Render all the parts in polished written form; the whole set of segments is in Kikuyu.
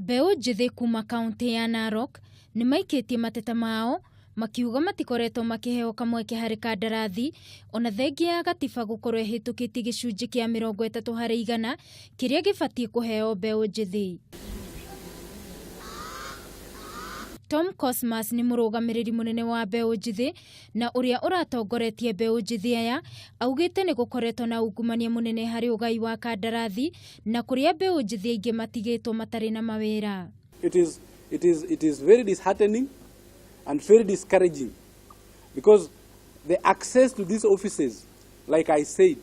Mbeũ njĩthĩ kuma kaũntĩ ya Narok nĩ maikĩtie mateta mao makiuga matikoretwo makĩheo kamweke harĩ kandarathi ona thengia ya gatiba gũkorwo ĩhĩtũkĩtie gĩcunjĩ kĩa 30% kĩrĩa gĩbatiĩ kũheo mbeũ njĩthĩ. Tom Cosmas nĩ mũrũgamĩrĩri mũnene wa mbeũ njĩthĩ na ũrĩa ũratongoretie mbeũ njĩthĩ aya augĩte nĩ gũkoretwo na ungumania mũnene harĩ ũgai wa kandarathi na kũrĩa mbeũ njĩthĩ aingĩ matigĩtwo matarĩ na mawĩra. It is very disheartening and very discouraging because the access to these offices, like I said,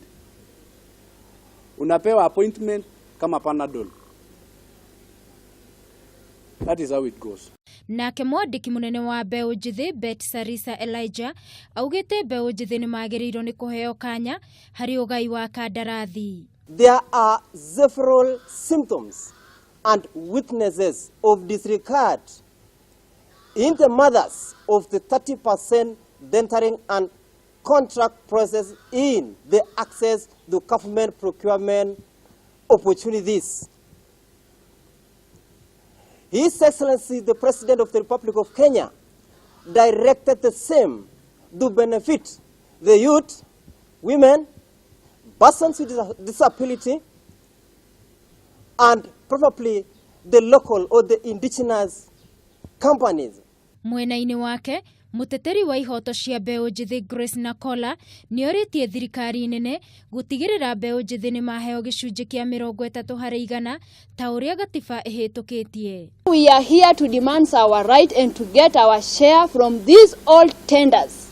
unapewa appointment kama Panadol. That is how it goes. Nake mwandĩki mũnene wa mbeũ njĩthĩ Bet Sarisa Elijah augĩte mbeũ njĩthĩ nĩ magĩrĩirwo nĩ kũheo kanya harĩ ũgai wa kandarathi. There are several symptoms and witnesses of disregard in the mothers of the 30% tendering and contract process in the access to government procurement opportunities. His Excellency the President of the Republic of Kenya directed the same to benefit the youth, women, persons with disability, and probably the local or the indigenous companies. Mwena-inĩ wake, mũteteri wa ihoto cia mbeũ njĩthĩ Grace Nakola nĩ orĩtie thirikari nene gũtigĩrĩra mbeũ njĩthĩ nĩ maheo gĩcunjĩ kĩa 30% ta ũrĩa gatiba ĩhĩtũkĩtie. We are here to demand our right and to get our share from these old tenders.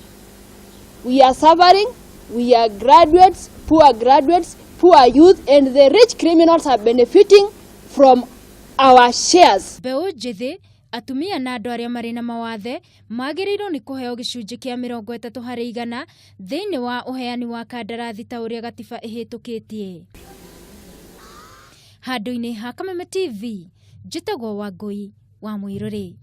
We are suffering, we are graduates, poor graduates, poor youth, and the rich criminals are benefiting from our shares. Mbeũ njĩthĩ, atumia na andũ arĩa marĩ na mawathe magĩrĩirwo nĩ kũheo gĩcunjĩ kĩa 30% thĩinĩ wa ũheani wa kandarathi ta ũrĩa gatiba ĩhĩtũkĩtie. Handũ-inĩ ha Kameme TV, njĩtagwo Wangũi wa Mũirũrĩ.